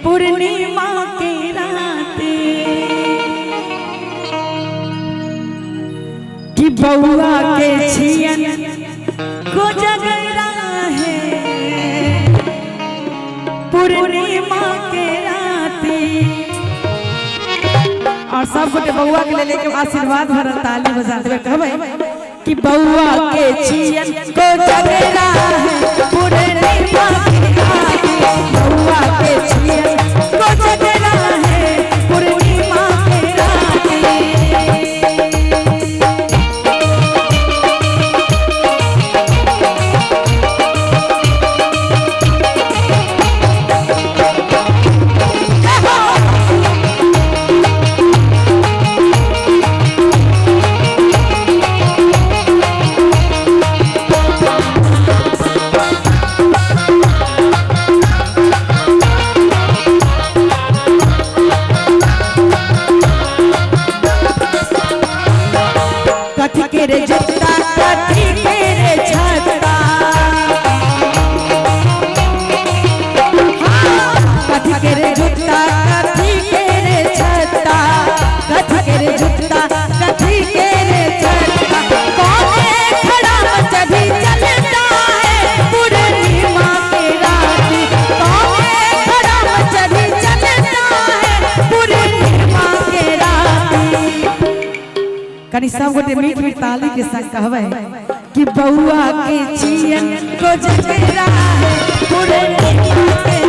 पूर्णिमा के राती। कि बउआ के छियन को जगरा है पूर्णिमा के राती। और सब गोटे बउआ के ले लेके आशीर्वाद भरल ताली बजा देबै, कहबै कि बउआ के छियन को जगरा है पूर्णिमा के राती। बउआ के छियन को जगरा है पूर्णिमा के राती। कथी के रे जूता कथी के रे छत्ता, हाँ, कथी के रे जूता कथी के रे छत्ता, कथी के रे जूता कथी के रे छत्ता। कौने खड़ा चढ़ी चलता है पूर्णिमा के राती। कौने खड़ा चढ़ी चलता है पूर्णिमा के राती। कनी सब गोटे मीठ मीठ ताली के संग कहबै कि बउआ के छियन को जगरा है पूर्णिमा के